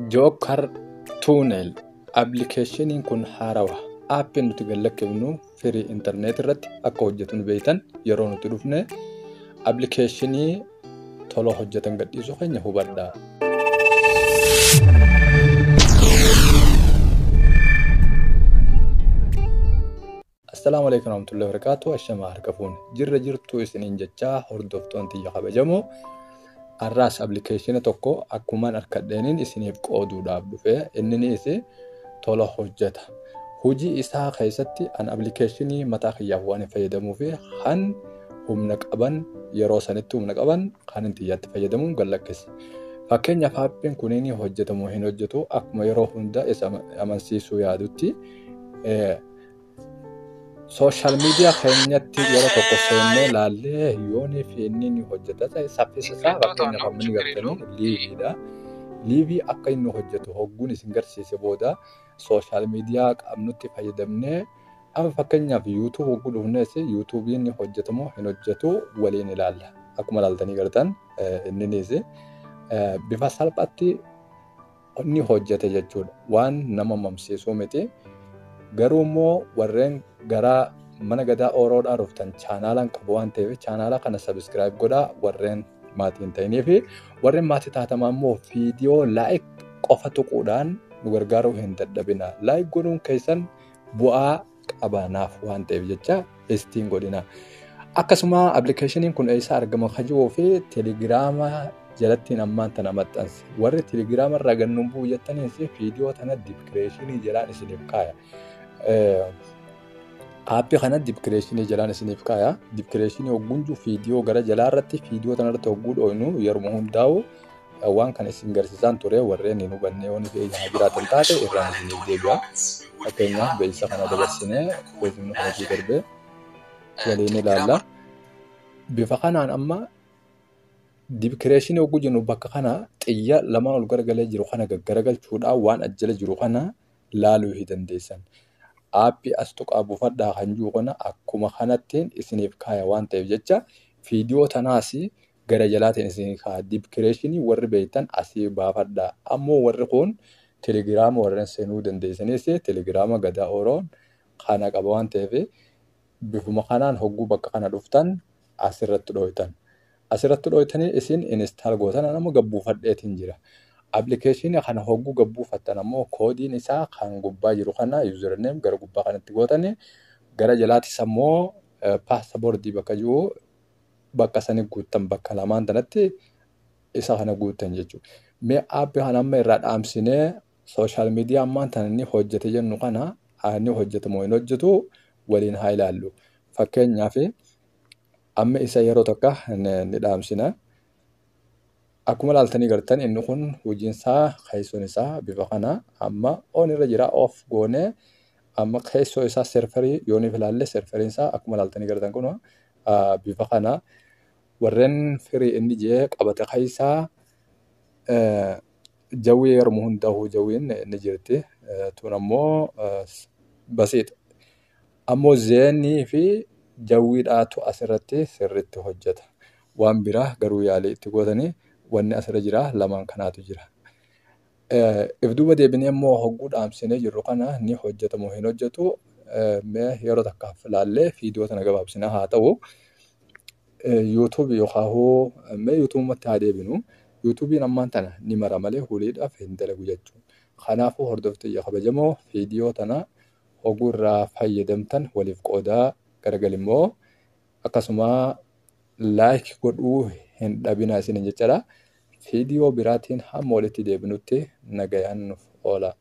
Joker Tunnel appilikeeshiniin kun haarawa. Aappiin nuti gad-lakkifnu firii intarneet irratti akka hojjetu nu beektan yeroo nuti dhufne appilikeeshinii tola hojjetan gadhiisuu keenya hubadhaa. Assalaamu alaikum warahmatullahi wabarakatuh. Ashamaa harka fuune jirra jirtuu isiniin jechaa hordoftoon tiyya kabajamoo har'aas appilikeeshina tokko akkumaan harkadheeniin isiniif qooduudhaaf dhufe inninis tola hojjeta. Hojii isaa keessatti an appilikeeshinii mataa kiyyaaf waan hin fayyadamuu fi kan humna qaban yeroo sanitti humna qaban kan hin xiyyaatti fayyadamuun gad lakkise. Fakkeenyaaf aappiin kunniin hojjetamu hin hojjetu akkuma yeroo hunda isa amansiisuu yaadutti sooshaal miidiyaa keenyatti yeroo tokko seennee laallee yoonii fi inni ni hojjeta ta'e saffisa isaa fakkeenyaaf amma ni gartanii liiviidha. Liivii akka inni hojjetu hogguun isin garsiise booda sooshaal miidiyaa qabnutti fayyadamnee amma fakkeenyaaf yuutuub hogguu dhufnees yuutuubiin ni hojjetamu hin hojjetu waliin ilaalla. Akkuma ilaaltanii gartan inninis bifa salphaatti ni hojjete jechuudha. Waan nama mamsiisuu miti. Garuu immoo warreen gara mana gadaa Oroodhaa dhuftan chaanaalaan qabu waan ta'eef chaanaala kana sabiskiraayib godhaa warreen maatii hin ta'inii fi warreen maatii taatamaa immoo viidiyoo laayik qofa tuquudhaan nu gargaaruu hin dadhabina. Laayik godhuun keessan bu'aa qaba naaf waan ta'eef jecha istiin godhina. Akkasuma appilikeeshiniin kun eessa argama kan jiruu fi telegiraama jalattiin ammaan tana maxxanse. Warri telegiraama irraa gannuun bu'u jettaniis viidiyoo tana diskireeshinii jalaan isiniif kaaya. Aappii kana diskireeshinii jalaan isiniif kaaya. Diskireeshinii hogguun jiru viidiyoo gara jalaa irratti viidiyoo tana irratti hogguu dhooynu yeruma hundaa'u waan kana isin garsiisaan ture warreen hin hubanne yoo haa jiraatan taate irraan isiniif deebi'a. Fakkeenyaaf beeksisa kana dabarsinee beeksifni hojii darbee waliin ilaalla. Bifa kanaan amma diskireeshinii hogguu jennu bakka kana xiyya lamaan ol garagalee jiru kana gaggaragalchuudhaan waan ajjala jiru kana laaluu hin dandeessan. Aappii as tuqaa buufadhaa kan jiru kana akkuma kanattiin isiniif kaaya waan ta'eef jecha viidiyoo tanaas gara jalaatiin isiniif kaaya. Diskireeshinii warri beektan asii baafadhaa. Ammoo warri kun telegiraama warreen seenuu dandeessanis telegiraama gadaa Oroon kana qaba waan ta'eef bifuma kanaan hogguu bakka kana dhuftan asirratti dhooytan. Asirratti dhooytanii isin instaal gootan nama gabbuufadheetiin jira. Appilikeeshinii kana hogguu gabbuufattan ammoo koodiin isaa kan gubbaa jiru kana yuuzarneem gara gubbaa kanatti gootanii gara jalaatis ammoo paasapoortii bakka jiru bakka sani guuttan bakka lamaan tanatti isa kana guuttan jechuudha. Mee aappii kana amma irraa dhaamsinee sooshaal miidiyaa ammaan tana inni hojjete jennu kana inni hojjetamu hin hojjetu waliin haa ilaallu. Fakkeenyaaf amma isa yeroo tokko ni dhaamsina. Akkuma ilaaltanii gartan inni kun hojiin isaa keessoon isaa bifa kana amma on irra jira off goonee amma keessoo isaa serferii yooniif ilaalle serferiin isaa akkuma ilaaltanii gartan kun bifa kana warreen firii inni jee qabate keessaa jawwii yeroo hundaa'u jawwiin ni jirti. Tun ammoo basiidha. Ammoo zeenii fi jawwiidhaatu asirratti sirriitti hojjeta. Waan biraa garuu yaalii itti gootanii wanni asirra jira lamaan kanaatu jira. If duuba deebinee immoo hogguu dhaamsinee jirru kana ni hojjetamu hin hojjetu mee yeroo takkaaf ilaallee viidiyoo tana gabaabsinaa haa ta'u. Yuutuubii yookaan mee yuutuubumatti haa deebinu. Yuutuubiin ammaan tana ni mara malee huliidhaaf hin dalagu jechuudha. Kanaafuu hordoftoota kabajamoo viidiyoo tana hogguu irraa fayyadamtan waliif qoodaa garagal immoo akkasuma laayik godhuu hin dhabinaa isiniin jechaadha. Viidiyoo biraatiin hamma walitti deebinutti nagayaan nuuf oola.